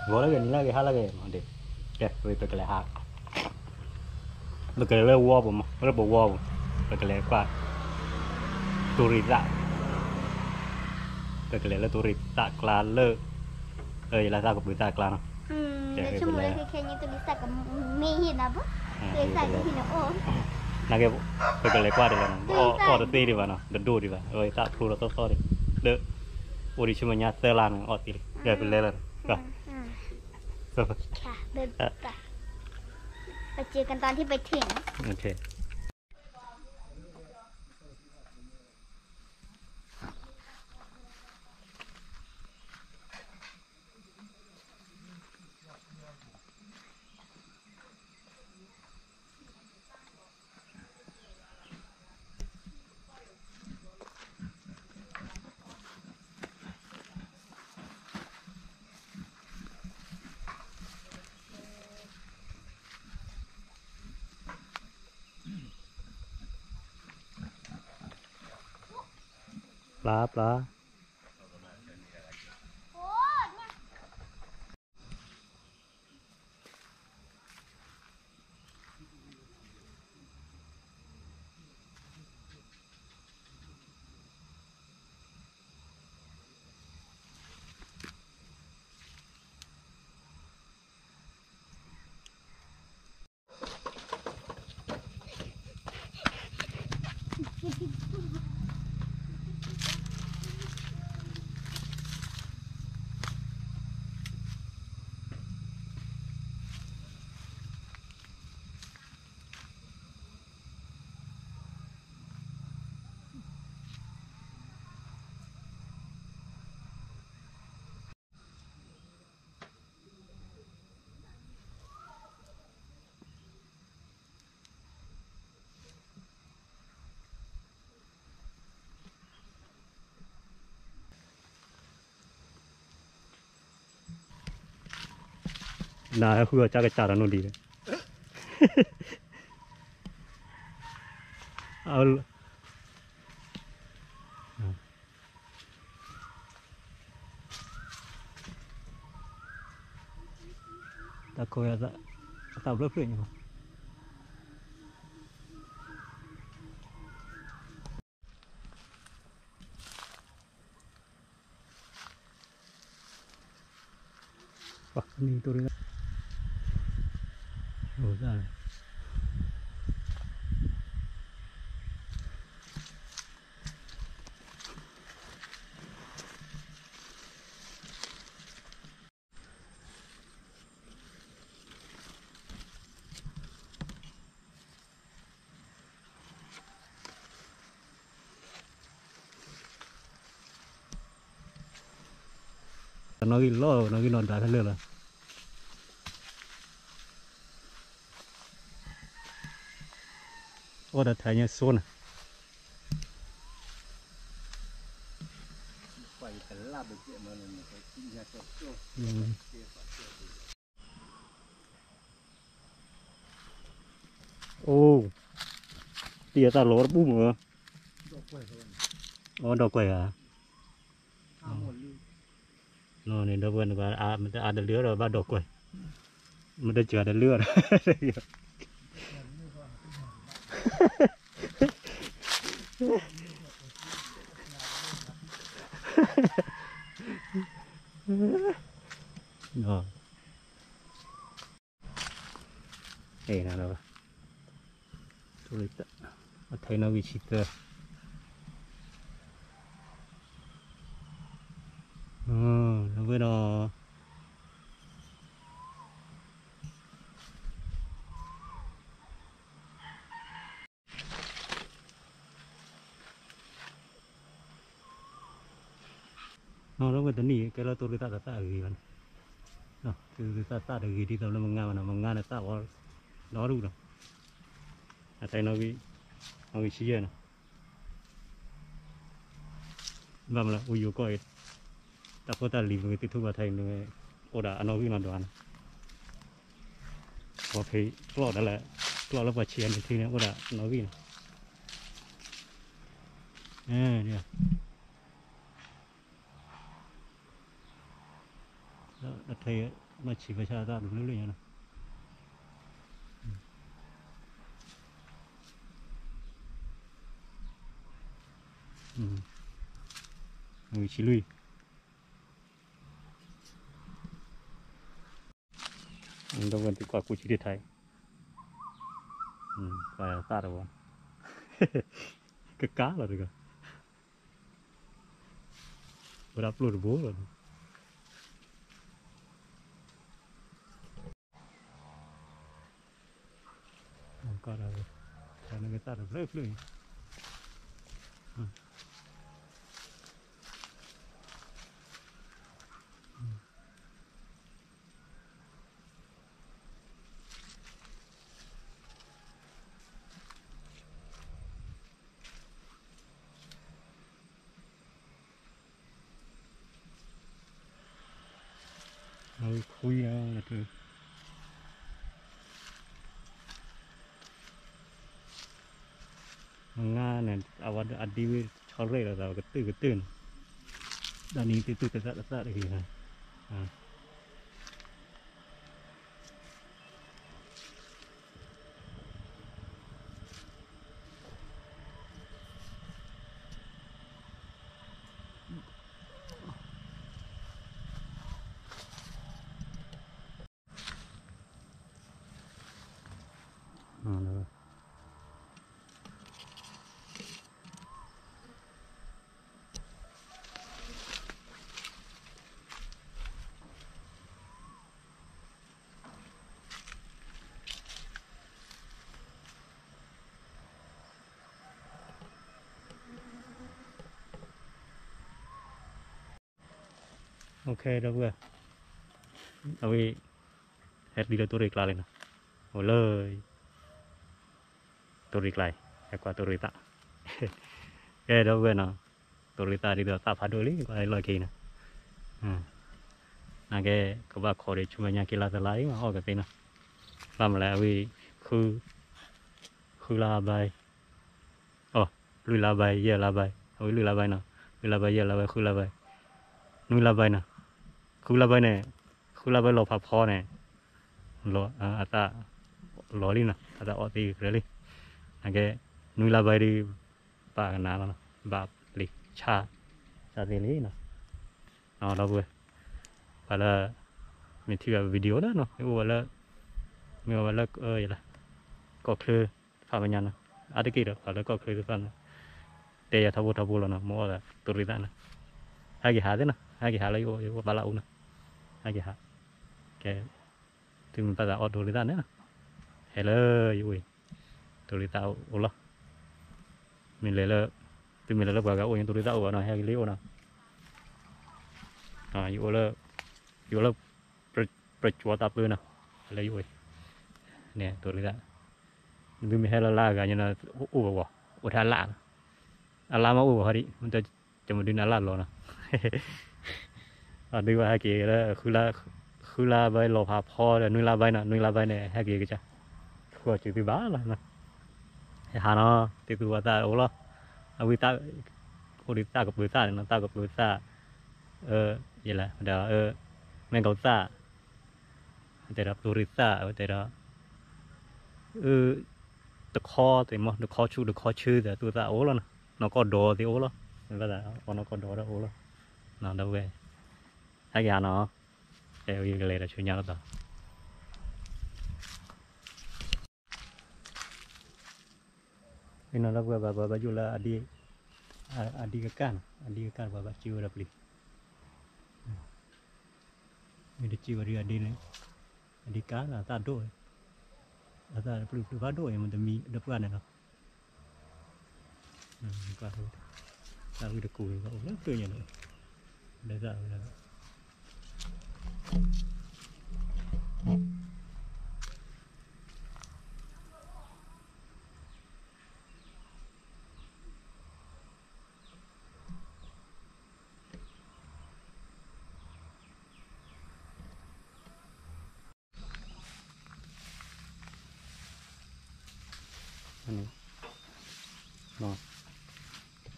ဂီၤလၢဂ့ၤ နံၤလၢဂ့ၤ ဟါလၢဂ့ၤမး, ကဲ ပကလဲၤဟး ပကလဲၤလၢဝီပူၤမး, လၢပဝီပူၤ ပကလဲၤကွၢ် တူၢ်ရံၣ်သၣ်, ပကလဲၤလၢတူၢ်ရံၣ်သၣ်ကျါလၢ ယလၢသၣ်ကပုာ်သၣ်ကျါနီၤ, နာ်က့ ပကလဲၤကွၢ်ဒ်လဲၣ်နီၤ, အီၣ်တသ့ဒံးဘၣ်နီၤ, တဒိၣ်ဒံးဘၣ်, သၣ်ဖျိလီၤသီသီဒံး, လၢ အိၣ်ဒံးဆူမဲာ်ညါသၢလါန့ၣ် အီၣ်သ့လံ, ကဲ ပလဲၤလီၤ, ပက ပျၢ်ပျၢ် နဟဲဃုအီၣ်ကၢ်ကစၢ်ဒီးနိၣ်ဒံး, တၢ်ခိၣ်အသၣ်ဖျၢၣ်ဖျၢၣ်ညါ ပှၤနံၤတိၢ်ရ့ၣ်, နီၣ်ဂံၢ်လီၤ နီၣ်ဂံၢ်နီၢ်ဒွးဖဲလၢာ်လီၤ, အိၣ်ဒီးထဲညါဆိန့ၣ် အိၣ်, တံၢ်အသၣ်လီၤဝဲတဘူၣ်မး, အီၣ်ဒီးကွဲၢ်ဧါ, န့ၣ်ဒီပုၢ်ဝဲၢ်နက မတအါတလၢဒီးဘၣ်ဒီးကွဲၢ်, မတစှၤတလၢဒီး အထံနီၣ်ဂံၢ်ဆံသၢ, အဝဲဒီး နီၢ်ဝဲတနံၣ် ကဲလၢတူၢ်ရ့ၣ်သၣ်တသၣ်အဂ့ၤဘၣ်န့ၣ်, တူၢ်ရ့ၣ်သၣ်သၣ်တဂ့ၤဒ်သိးလၢမုၢ်ဂၤဘၣ်နီၤ, မုၢ်ဂၤန့ၣ်သၣ်ဝဲဒီဒူၣ်နီၤ, အတနီၣ်ဂံၢ်ဆံယဲၢ်နီၤ, ဘၣ်မနုၤလဲၣ် အိၣ်ယိၤကီၢ်အံၤ တၢ်ဖိတၢ်လံၤမ့ၢ်ဂ့ၤ သုးထူၣ်ဘၣ်ထါအံၤမ့ၢ်ဂ့ၤ အိၣ်ဒၣ်အနီၣ်ဂံၢ်နီၣ်ဒွးန့ၣ်, ပှၤဖံးကျီၢ်ဒၣ်လဲာ် ကျီၢ်လၢပှၤဆံးအနံၤထံန့ၣ် အိၣ်ဒၣ်အနီၣ်ဂံၢ်န့ၣ်, ထဲနီၢ်ဆံးဘၣ်ဆၣ်တၢ်တဘျုးလၢညါနီၤ, ဆံလွံၢ် ဒီပုၢ်ဝဲၢ် သုကွၢ်ကူဆံတထါအံၤ, ကွၢ်သၣ်တဝီ, ကကါလီၤတဂၤ, ဝဲဒၣ်ပျိၢ်တဘိလီၤ, ကါဒီး နကသၣ်တဖျၢၣ်ဖျၢၣ်အံၤ ခွံလီၤ, မုၢ်နၤန့ၣ် အဝဲဒၣ်အဒ့ဝဲဆီရဲၣ်လီၤသးကတၢၢ်ကတၢၢ်န့ၣ်, ဒီးနံၤသုသုကသၣ်ကသၣ်တဂ့ၤ, ဒီပုၢ်ဝဲၢ်, အဝဲ ဟဲတုၤလၢတိရ့ၣ်ကျါလံနီၤ, အိၣ်လၢ တိရ့ၣ်ကျါအံၤ ဟဲကွၢ်တိရ့ၣ်သၣ်, ကဲဒီပုၢ်ဝဲၢ်နီၤ, တိရ့ၣ်သၣ်ဒ်သိးသၣ်ဖးဒိၣ်လံ ကွၢ်လီၢ်ခံနီၤ, နာ်က့ ကဘၣ်ခိးဒီးဆူမဲာ်ညါက့ၤလါသလါအံၤ မၤအီၣ်ကသ့နီၤ, ဘၣ်မနုၤလဲၣ် အဝဲ ဃုလါဘဲ အိ လွံၢ်လါဘဲ ယဲၢ်လါဘဲ အဝဲလွံၢ်လါဘဲနီၤ, လွံၢ်လါဘဲ ယဲၢ်လါဘဲ ဃုလါဘဲ နွံလါဘဲနီၤ, ဃုလါဘဲန့ၣ်, ဃုလါဘဲလီၤဖးဖီန့ၣ်, အသၣ်လီၤလံနီၤ, အသၣ်အီၣ်သ့ကရၢလံ, နာ်က့ နွံလါဘဲဒုး ဘၣ်ကနၣ်လီၤနီၤ, ဘၣ်လံဆၣ်, ဆၣ်သ့လံနီၤ, ဒီပုၢ်ဝဲၢ်, ပှၤလၢ မ့ၢ်ထံၣ်ဘၣ် video လၢနီၤ မ့ၢ်အိၣ်ဝဲလၢ မ့ၢ်အိၣ်ဝဲလၢ ကီၢ်ချၢတဖၣ်မဲာ်ညါနီၤ, အါတက့ၢ်ဒီး ပှၤလၢကီၢ်ချၢတဖၣ်န့ၣ် တဲယၤထီဘိထီဘိလီၤနီၤ, မ့ၢ်အီၣ်သးတိရ့ၣ်သၣ်နီၤ, ဟဲက့ၤဟးသ့နီၤ, ဟဲက့ၤဟးလၢယအိၣ် ယအိၣ်ဘၣ်လၢအူနီၤ, ဟဲက့ၤဟး, ကဲ သုမ့ၢ်ဘၣ်သးအီၣ်တိရ့ၣ်သၣ်န့ၣ်နီၤ, ဟဲလၢယအိၣ်အံၤ, တိရ့ၣ်သၣ်အိၣ်လီၤ, မ့ၢ်လဲၤလၢ သုမ့ၢ်လဲၤလၢပှၤဂၤအိၣ် တိရ့ၣ်သၣ်အိၣ်ဘၣ်နီၤ, ဟဲက့ၤလၢယအိၣ်နီၤ, ယအိၣ်လၢ ယအိၣ်လၢ ပကၠီသးပၢနီၤ, လၢယအိၣ်အံၤ, န့ၣ်တိရ့ၣ်သၣ်, သုမ့ၢ်ဟဲလၢလါအဂၤညါနီၤ အိၣ်ဘၣ်ဝဲ, အိၣ်ထဲအလၣ်နီၤ, အလါမ့ၢ်အိၣ်ဘၣ်ဟီဒံး မ့ၢ်တကမုဒုန့ၣ်အလၣ်လီၤနီၤ, အဒုးဘၣ်ဟဲက့ၤလၢ ဃုလါဘဲလီၤဖးဖီဒီး နွံလါဘဲနီၤ, နွံလါဘဲန့ၣ် ဟဲက့ၤကစၢ်, ဃုအီၣ်စၢၤသုဘၣ်လီၤ, ဟဲဟးနီၤ သ့ၣ်သူဝဲသၣ်အိၣ်လီၤ, အဝံသၣ် အိၣ်ဒံးသၣ်ကပၢၤသၣ်န့ၣ်နီၤ, သၣ်ကပၢၤသၣ်, ယဲၢ်လဲၣ် ဒီး မဲၢ်ကီၤသၣ်, တဲဒီးတိရ့ၣ်သၣ် အဝဲတဲဒီး တခီသ့ၣ်မး တခီဆူၣ်တခီဆၢသ့ၣ် သူၣ်သၣ်အိၣ်လီၤနီၤ, နီၢ်ကီၢ်ဒီးသ့ၣ်အိၣ်လီၤ, မ့ၢ်ဘၣ်သး ပှၤနီၢ်ကီၢ်ဒီးဒၣ်အိၣ်လီၤ, ဒီပုၢ်ဝဲၢ်, ဟဲက့ၤဟးနီၤ, ကဲ ယကလဲၤဒီးဆူညါလီၤသး အံၤနီၤ ဒီပုၢ်ဝဲၢ် ပှၤဘၣ်ယိၣ်လၢ အဒံကကၢ်နီၤ, အဒံကကၢ် ပှၤဘၣ်စံၣ်ဝဲဒီးပျံၤ, မ့ၢ်တစံၣ်ဝဲဒ်အဒံန့ၣ်, အဒံကၢ်နီၤ အသၣ်ဒိၣ်, အသၣ်တပျုၢ်တပျုၢ်ဘၣ်ဒိၣ်အံၤ မ့ၢ်တမံၤတပှၢ်န့ၣ်နီၤ သၣ်ဝံၣ်တကူၣ်န့ၣ် အိၣ်လၢဖျၢၣ်ညါန့ၣ်, လၢသၣ်ဝဲဒၣ်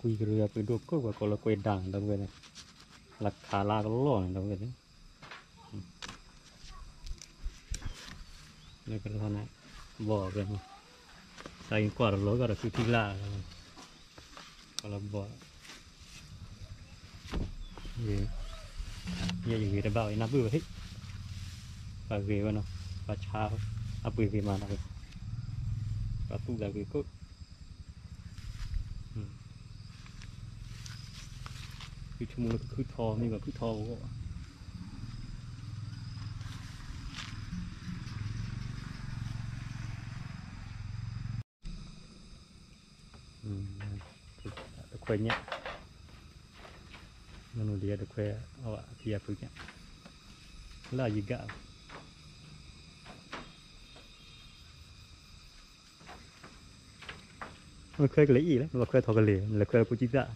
ကွံကရၢအပှ့ၤဒိၣ်ကၢၢ် ပှၤကိးလၢကွဲးဒၣ်န့ၣ် ဒီပုၢ်ဝဲၢ်, လၢခးလၢကလီၢ်န့ၣ် ဒီပုၢ်ဝဲၢ်, လၢကလီန့ၣ် ဘီၣ်ဝဲမး, တၢ်အံၤကွၢ်တလီၤကဒီး သူထံလာ်, ကလီဘီၣ်, ယဲယဂ့ၤတဘၣ်ဝဲ နၢ်ပၢၢ်ဝဲဟ့ၣ်, ပှၤဂ့ၤဝဲနီၤ, ပှၤဆါ, အပှ့ၤဂ့ၤမးနီၤ, ပှၤသူၣ်သးဂ့ၤကိး ခုၣ်ဆိကမိၣ်လၢကခုၣ်ထီ မ့ၢ်ဘၣ်ခုၣ်ထီအဂီၢ်ဘၣ်. တခွဲညၣ်, မနုၤဒ်တခွဲ အဖံအဖုညၣ်, လၢအယံၤဂၤ မ့ၢ်ခွဲကလဲၤအံၤလဲၣ်, မ့ၢ်ခွဲထီၣ်ကလဲၤ, မ့ၢ်လဲၤခွဲလၢပူၤကံသၣ်.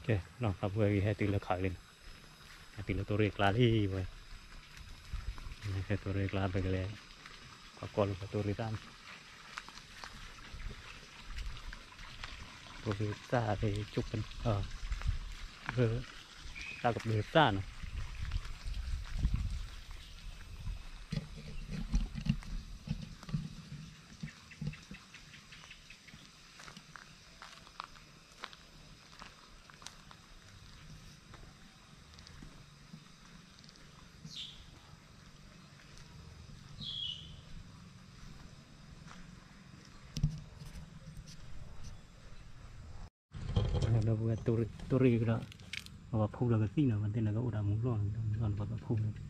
ကဲ ပှၤဖိဝဲဂ့ၤ ဟဲတုၤလၢခးလံန့ၣ်, ဟဲတုၤလၢတိရ့ၣ်ကျါလံဝဲ, ဟဲတိရ့ၣ်ကျါ ပကလဲၤ ကွၢ်ကီၢ်လၢပတိရ့ၣ်သၣ်န့ၣ်, တိရ့ၣ်သၣ်ဖဲ ကၠိၣ်ပ, သၣ်ကပၢၤသၣ်န့ၣ် ဒီပုၢ်ဝဲၢ် တိရ့ၣ်ကဒီး ပှၤဖူလီၤကသံၣ်နီၤ, ပှၤသ့ၣ်လၢကအိၣ်ဒီးမူလီၢ်န့ၣ် မူလီၢ်န့ၣ် ပှၤဖူလီၤ,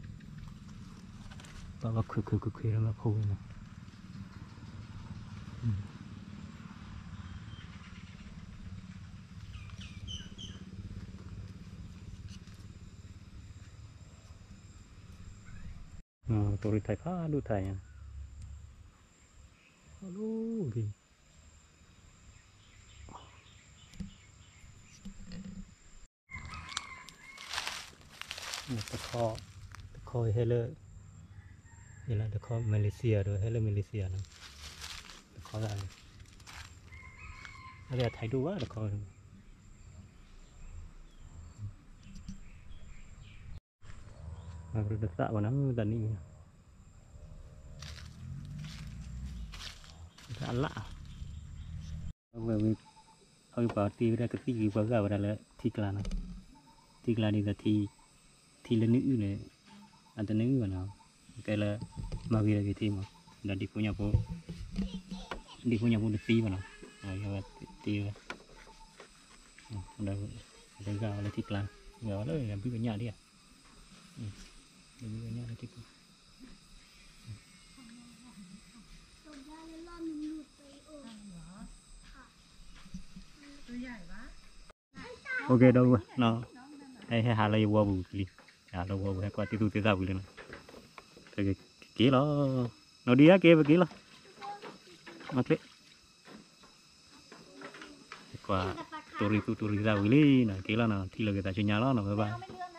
ပှၤခုးခုးခုးခုးဒီးပှၤဖူလီၤ. တိရ့ၣ်ထံးဖးဒိၣ်ထံးညါ, ဖးဒိၣ်ဂ့ၤ တခီ, တခီဟဲလၢ, တခီ Malaysia ဒီး ဟဲလၢ Malaysia နီၤ, တခီဒၣ်, အလၢအထံးဒိၣ်ဘၣ်တခီ, တသၣ်ဝဲနီၤ တၢ်နံၣ်, တၢ်အလၣ်, ဝဲဝဲ, အဝဲပှၤတ့ဝဲဒၣ်ကသံၣ်ဂ့ၤ ပှၤဂာ်ဝဲဒၣ်လၢထံကျါနီၤ, ထံကျါဒ်သိး ထံလၢနုာ်အုၣ်န့ၣ်, အတနုာ်အုၣ်ဘၣ်နီၤ, ကဲလၢ မၤဂ့ၤဒီးဂ့ၤထံမး, ဒီးဒံဖိညၣ်ဖိ, ဒံဖိညၣ်ဖိတသံဘၣ်နီၤ, တ့ဝဲ, ဒီးဂာ်ဝဲလၢထံကျါ, ဂာ်ဝဲလၢဘုကညၣ်ဒၣ်ဧါ, ဘုကညၣ်လၢထံကျါ. အိၣ်ကဲ ဒီပုၢ်ဝဲၢ်, ဟဲဟးလၢယဝီပူၤလံ, ဟးလၢဝီပူၤ ဟဲကွၢ်တံၢ်သူၣ်သ့ၣ်သၣ်ဝံၤလံနီၤ, က့ၤလီၤ, နီၢ်ဒံဧၢ က့ၤ ပက့ၤလီၤ, ကွၢ်တိရ့ၣ်သူၣ်တိရ့ၣ်သၣ်ဝံၤလံနီၤ, က့ၤလီၤနီၤ, ထံၣ်လိာ်က့ၤသးဆူညါလီၤနီၤ, ဘၣ်ဘၣ်.